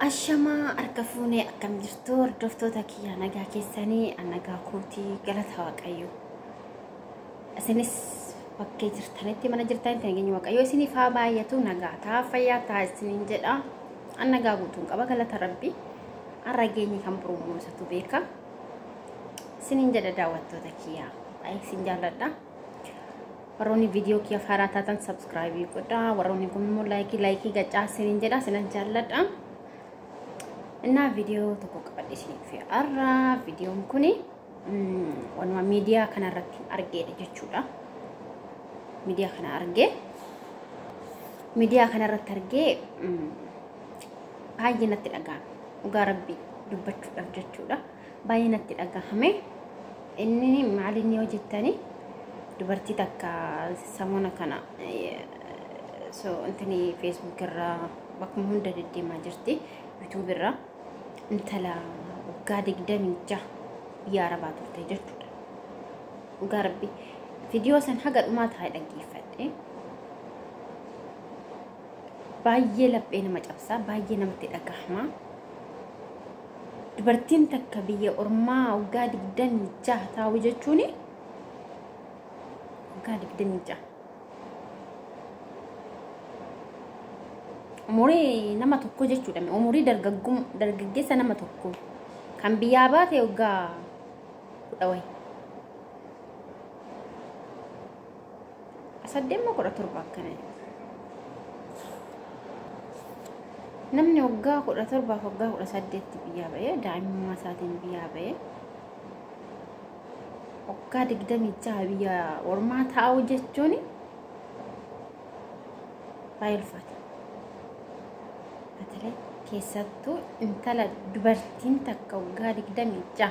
Ashamaa harka fuunee akkam jirtu hordoftoota kiyya nagaa keessanii nagaa kootii galata Waaqayyo. Isinis bakkee jirtanitti mana jirtanitti nageenya Waaqayyo isiniif haa baay'atu nagaa ta'a fayyaa ta'a isiniin jedha. An nagaa guutuun qaba galata Rabbi. Har'a geenye kan biroo isatu beeka. Isiniin jedha daawwattoota kiyya. Baay'ee isin jaalladha. Warroonni viidiyoo kiyya haaraa taatan subscribe godhaa. Warroonni kun immoo like like gachaa isiniin jedha isinan jaalladha. እና viidiyoo tokko qabadhe isiniif har'a viidiyoon kuni wanuma miidiyaa kanarratti argeedha jechuudha. Miidiyaa kana argee miidiyaa kanarratti argee baay'ee natti dhagahame. Dhugaa Rabbii dubbachuudhaaf jechuudha. Baay'ee natti dhagahame. Inni maal inni yoo jettani dubartii takka samoona kana so intini Facebook irraa bakkuma hunda deddeemaa jirti. YouTube irraa intala waggaa 26 biyya Arabaa turte jechuudha. Dhugaa Rabbii viidiyoo san haga dhumaa taa'ee dhaggeeffadhe. Baay'ee laphee nama cabsaa, baay'ee namatti dhagahama. Dubartiin takka biyya ormaa waggaa 26 taa'u jechuun waggaa 26. Umurii nama tokko jechuudha. Umurii dargaggeessa nama tokko kan biyyaa baate waggaa 10 wayi. 8 17 akkana. Namni waggaa 17 waggaa 18 biyyaa ba'ee daa'imummaa isaatiin biyyaa ba'ee waggaa 26 biyya ormaa taa'u jechuun baay'ee ulfaata. በተለይ keessattuu intala dubartiin takka waggaa 26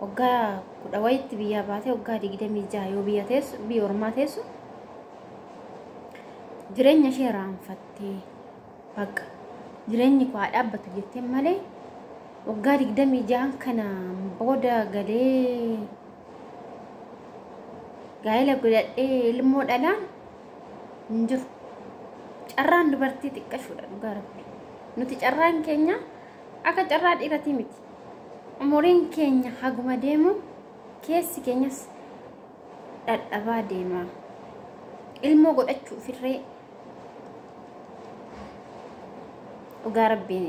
waggaa 10 wayitti biyyaa baatee waggaa 26 yoo biyya teessu biyya ormaa teessu jireenya ishee raanfattee bakka jireenyi koo haa dhaabbatu jettee malee waggaa 26 kana booda galee gaa'ela godhadhee ilmoo dhalaan hin jiru. Carraan dubartii xiqqashuudha dhugaa Rabbi. Nuti carraan keenya akka carraa dhiiratii miti. Umuriin keenya haguma deemu keessi keenyas dhadhabaa deema. Ilmoo godhachuufirree dhugaa Rabbiin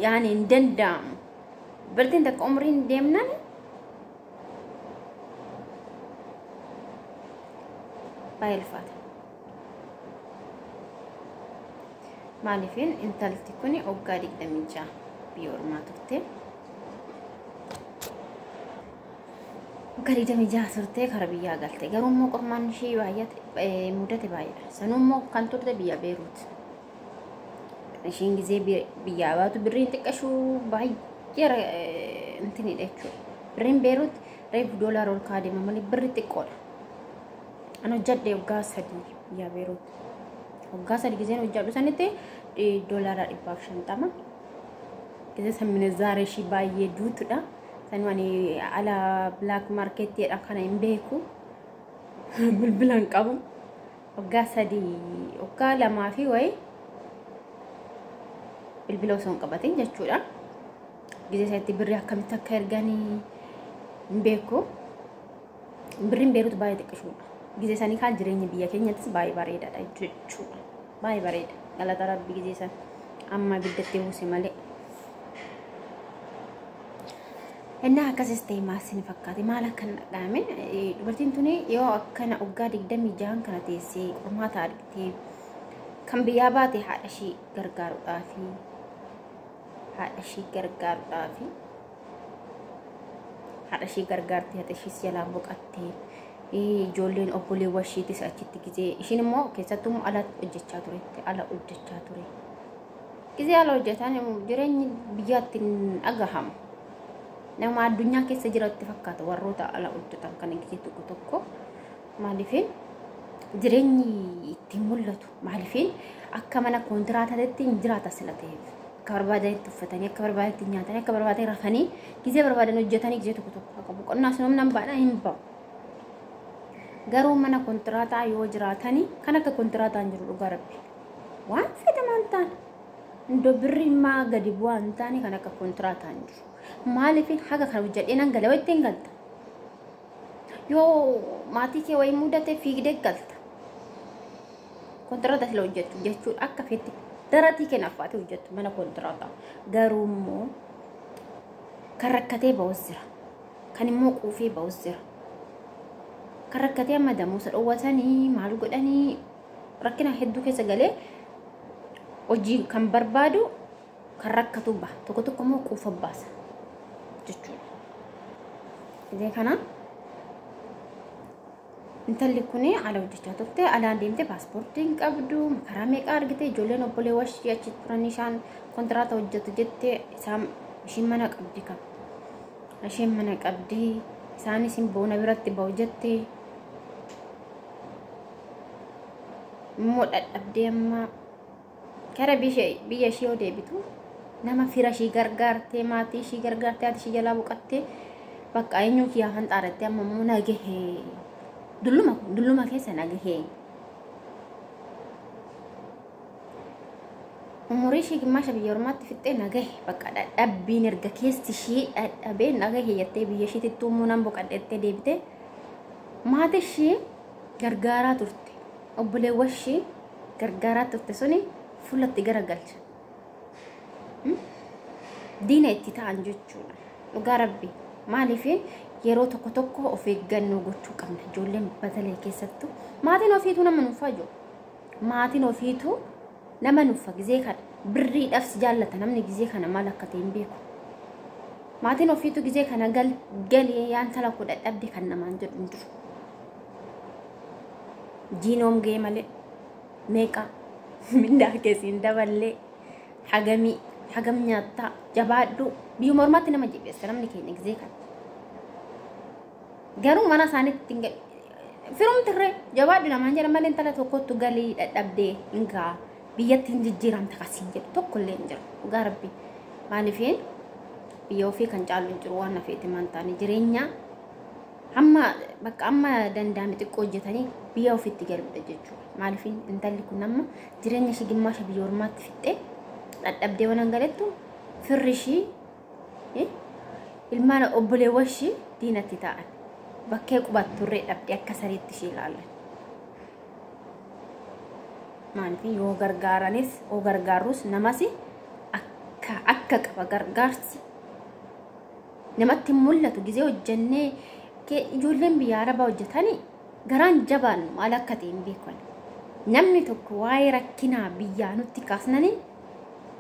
yaani hin danda'amu. Dubartiin takka umuriin deemnaan baay'ee ulfaata. Maaliifin intalti kuni waggaa 26 biyya ormaa turte. Waggaa 26 turte kara biyyaa galte. Garuu immoo qormaan ishee baay'ate mudate baay'eedha. Sanuu immoo kan turte biyya Beeruut. Ishiin gizee biyyaa baatu birriin xiqqashuu baay'ee intinidha jechuudha. Birriin Beeruut reefu doolaara ol kaa'aa deema malee birri xiqqoodha. An hojjadhe waggaa 3 biyya Beeruut. Waggaa 3 giseen hojjedhu sanitti doolaara 150. Gisee san minzaaree ishii baay'ee duutudha. Sanuu ani ala black market jedha kana hin beeku. Bilbila hin qabu. Waggaa 3 waggaa 2 fi wayi bilbila osoo hin qabatin jechuudha. Gisee sanitti birrii akkamitti akka erganii hin beeku. Birriin Beeruut baay'ee xiqqishuudha. Gisee sanii kaan jireenya biyya keenyattis baay'ee bareedaadha jechuudha. Baay'ee bareeda. Galata Rabbi gisee san amma ibiddatti buuse malee. Innaa akkasis ta'e maal isin fakkaate maal akka hin dhagahame dubartiin tuni yoo akkana waggaa 26 kana teessee qormaata argitee kan biyyaa baate haadha ishii gargaaruudhaafi haadha ishii gargaaruudhaafi haadha ishii gargaartee haadha ishiis jalaa boqattee ijoolleen obboleewwan ishiitis achitti gizee ishiin immoo keessattuu ala hojjechaa turetti ala hojjechaa ture. Gizee ala hojjetan jireenyi biyyaatti hin dhagahamu. Nama addunyaa keessa jiratti fakkaata warroota ala hojjetan kana gizee tokko tokko maaliifin jireenyi ittiin mul'atu maaliifin akka mana kontiraataatti hin jiraata sila ta'eef akka barbaadanitti uffatanii akka barbaadanitti nyaatanii akka barbaadanii rafanii gizee barbaadan hojjetanii gizee tokko tokko akka boqonnaa sun humna hin baadhaan hin ba'u. Garuu mana kontiraataa yoo jiraatanii kan akka kontiraataa hin jiru dhugaa Rabbi. Waan fedhamaan taane iddoo birri maa gadi bu'aa hin taane kan akka kontiraataa hin jiru. Maaliif haga kana hojjedhee nan gala wayittiin galta. Yoo maatii kee wayii mudate fiigdee galta. Kontiraata sila hojjettu jechuudha akka fetti daratii kee naffaatee hojjettu mana kontiraataa. Garuu immoo kan rakkatee ba'us jira. Kan immoo quufee ba'us jira. Kan rakkatee amma damuusa dhoowwatanii maal godhanii rakkina hedduu keessa galee hojii kan barbaadu kan rakkatu baha. Tokko tokko immoo quufa baasa jechuudha. Idee kana intalli kun ala hojjechaa turte, alaan deemte, paaspoortii hin qabdu, karaa meeqa argite, ijoolleen obboleewwan ishee achi turan isaan kontiraata hojjetu jette, isaan ishiin mana qabdi qaba. Isheen mana qabdi, isaanis hin boona biratti ba'u jette. Immoo dadhabdee amma gara biyya ishee yoo deebitu nama fira ishii gargaartee, maatii ishii gargaartee, haati ishii jalaa boqottee, bakka eenyu kiyyaa hanxaarattee amma immoo nagahee dulluma dulluma keessa nagahee. Umurii ishii gimmaasha biyya ormaatti fixxee nagahe bakka dadhabbiin erga keessi ishii dadhabee nagahe jettee biyya ishiitti tuumuu nan boqadhettee deebite maatii ishii gargaaraa turte, obboleewwan ishii gargaaraa turte suni fuulatti garagalcha. Diina itti ta'an jechuudha. Dhugaa rabbi maaliif yeroo tokko tokko of eeggannoo gochuu qabna ijoolleen batalee keessattuu maatiin ofiitu nama nuufaa jiru. Maatiin ofiitu nama nuufa gizee kana birriidhaaf si jaallata namni gizee kana maal akka ta'e hin beeku. Maatiin ofiitu gizee kana galee yaan tala koo dadhabde kan namaan jedhu hin jiru. Diinoom ga'ee malee meeqa mindaa keessi hin daballee hagamii hagam nyaattaa jabaadhu biyyuma ormaatti nama jibbeessa namni keenya gizee kana. Garuu mana isaaniitti firumtirree jabaadhu namaan jedhan malee intala tokkottu galii dadhabdee hin gaa biyyatti hin jijjiiramta kasiin jedhu tokkollee hin jiru. Dhugaa rabbi maaliifin biyya ofii kan caalu hin jiru waan hafeeti maan taane jireenya hamma bakka amma danda'ame xiqqoo hojjetanii biyya ofiitti galuudha jechuudha. Maaliifin intalli kun amma jireenya ishii gimmaasha biyya ormaatti fixxee dadhabdee waan galettu firri ishii ilmaan obboleewwan ishii diinatti ta'an bakkee qubatturree dhabdee akka sariitti ishii ilaalan. Maaliif yoo gargaaranis yoo gargaarus namas akka akka qaba gargaarsi namatti hin mul'atu gizee hojjennee ijoolleen biyya arabaa hojjetanii garaan jabaannu maal akka ta'e hin beekan. Namni tokko waa'ee rakkinaa biyyaa nutti kaasnanii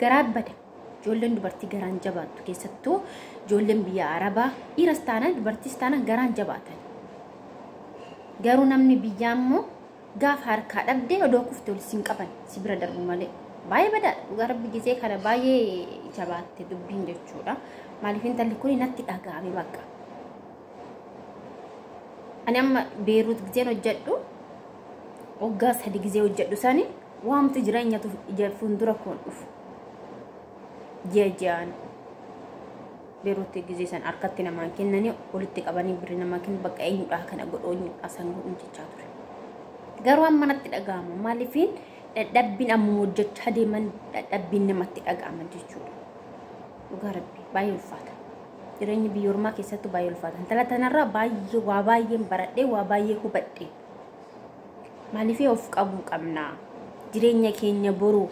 garaa bada. Ijoolleen dubartii garaan jabaattu keessattuu ijoolleen biyya arabaa dhiiras taanaan dubartiis taanaan garaan jabaatan. Garuu namni biyyaa immoo gaafa harkaa dhabdee odoo kuftee ol siin qaban si bira darbu malee. Baay'ee badaadha dhugaa rabbi gizee kana baay'ee jabaatte dubbiin jechuudha. Maaliif intalli kun natti dhaga'ame bakka. Ani amma Beeruut gizeen hojjedhu waggaa 3 gizee hojjedhu sani waamti jireenyatu fuuldura koon dhufu. Ji'a ji'aan Beeruutti gizee san harkatti namaan kennanii walitti qabanii birrii namaa kennu bakka eenyudhaa kana godhu eenyudhaa san godhu jechaa ture. Garuu amma natti dhaga'ama maaliifiin dadhabbiin amma hojjechaa deeman dadhabbiin namatti dhaga'ama jechuudha. Dhugaa rabbi baay'ee ulfaata. Jireenyi biyya ormaa keessattuu baay'ee ulfaata. Intala tanarraa baay'ee waa baay'een baradhee waa baay'ee hubadhe. Maaliif of qabuu qabna? Jireenya keenya boru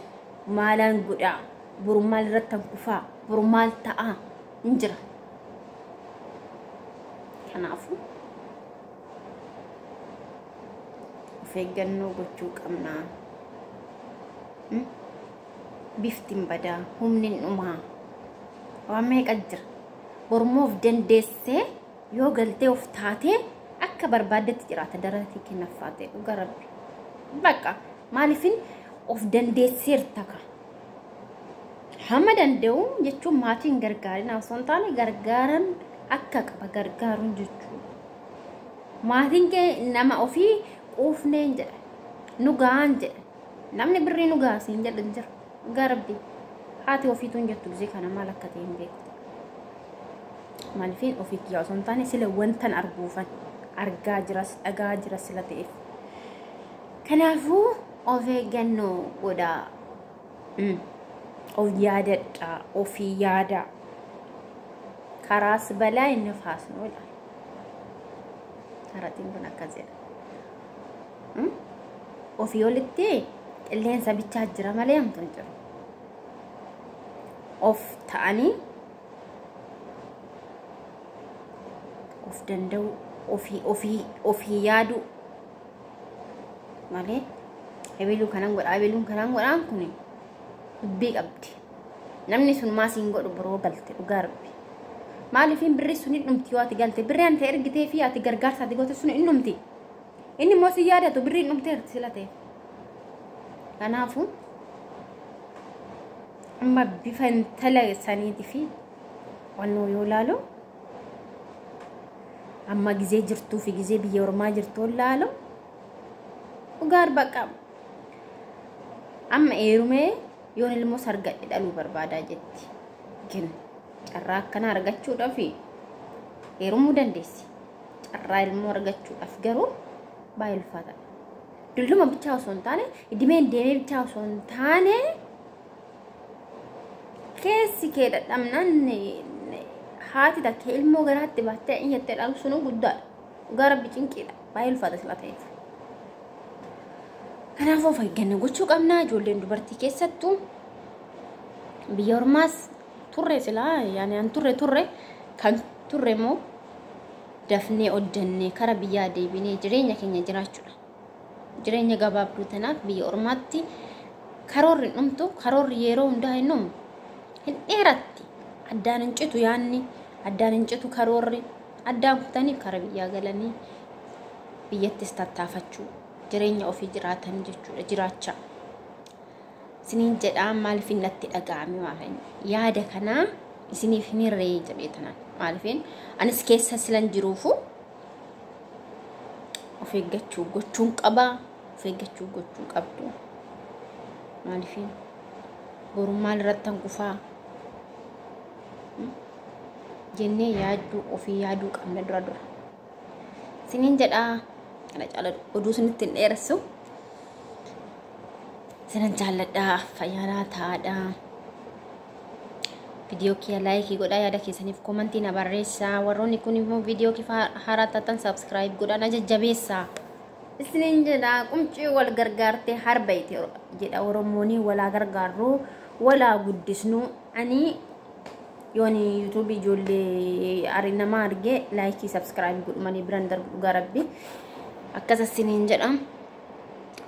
maalaan godhaa? Boru maal irratti kufaa? Boru maal ta'aa? Hin jira. Kanaafuu of eeggannoo gochuu qabna. Bifti hin badaa, humni hin dhumaa. Waan meeqa jira? Bormoo of dandeessee yoo galtee of taatee akka barbaaddetti jiraata daratii kennaffaatee dhugaa rabbi. Bakka maaliifin of dandeesseerta ka. Hamma danda'u jechuun maatiin gargaarin osoo hin taane gargaaran akka qaba gargaaruun jechuudha. Maatiin kee nama ofii quufneen jedha. Nu gahaan jedha. Namni birrii nu gaasiin jedha hin jiru. Dhugaa rabbi. Haati ofiitu hin jettu gizee kana maal akka ta'e hin beektu. Maaliifin ofii kiyyaa osoo hin taane sila wantan arguufan argaa jiras dhagaa jiras sila ta'eef. Kanaafuu of eeggannoo godhaa. Of yaadadhaa, ofii yaadaa. Karaas balaa inni faasnu jedha. Haratiin kun akkas jedha. Ofii olitti qilleensa bichaa jira malee hamtu hin jiru. Of ta'anii of danda'u, ofii ofii ofii yaaduu malee ebeluun kanan godhaa ebeluun kanan godhaan kun dubbii qabdi. Namni sun maasiin godhu biroo galte dhugaa Rabbi. Maaliif birri sun hin dhumti yoo ati galte birri ati ergitee fi ati gargaarsa ati goote sun hin dhumti. Inni immoo si yaadatu birri hin dhumteerti sila ta'e. Kanaafuu amma bifa intala saniitii fi wannoo yoo ilaalu amma gizee jirtuu fi gizee biyya ormaa jirtuu ilaalu dhugaa baqa. Amma eerumee yoon ilmoo argadhe dhaluu barbaadaa jetti. Gin carraa akkana argachuudhaaf heerumuu dandeessi. Carraa ilmoo argachuudhaaf garuu baay'ee ulfaataadha. Dulluma bichaa osoo hin taane, idimeen deemee bichaa osoo hin taane keessi kee dadhabnaan haati takka ilmoo garaatti baattee iyyattee dhalu sunuu guddaadha. Dhugaa Rabbi cinqiidha. Baay'ee ulfaata sila ta'eef. Kanaafuu of eeggannoo gochuu qabna. Ijoolleen dubartii keessattuu biyya ormaas turre silaa yaani an turre turre kan turre immoo dafnee hojjannee kara biyyaa deebinee jireenya keenya jiraachuudha. Jireenya gabaabduu tanaaf biyya ormaatti karoorri hin dhumtu, karoorri yeroo hundaa hin dhumu. Hin dheeratti. Addaan hin citu yaanni, addaan hin citu karoorri, addaan kutanii kara biyyaa galanii biyyattis tattaafachuu jireenya ofii jiraatan jechuudha jiraachaa. Isiniin jedhaa maaliif natti dhaga'ame maaliif yaada kanaa isiniif hin hirree jedhee tanaan maaliif anis keessa silan jiruufu of eeggachuu gochuun qabaa of eeggachuu gochuu qabdu maaliif boru maal irratti kufaa jennee yaaduu ofii yaaduu qabna dura dura. Isiniin jedhaa kana caala oduu isinitti hin dheeressu. Isinan jaalladhaa fayyaanaa ta'aadhaa. Viidiyoo kiyya like godhaa yaada keessaniif comment na barreessaa. Warroonni kun immoo viidiyoo kiyya haaraa taatan subscribe godhaa na jajjabeessaa. Isiniin jedhaa qumcii wal gargaartee harbayte jedha Oromoon walaa gargaarru walaa guddisnu. Ani yoon YouTube ijoollee nama argee like subscribe godhu malee biraan darbu dhugaa Rabbi. Akkas isiniin jedha.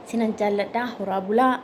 Isinan jaalladhaa horaa bulaa.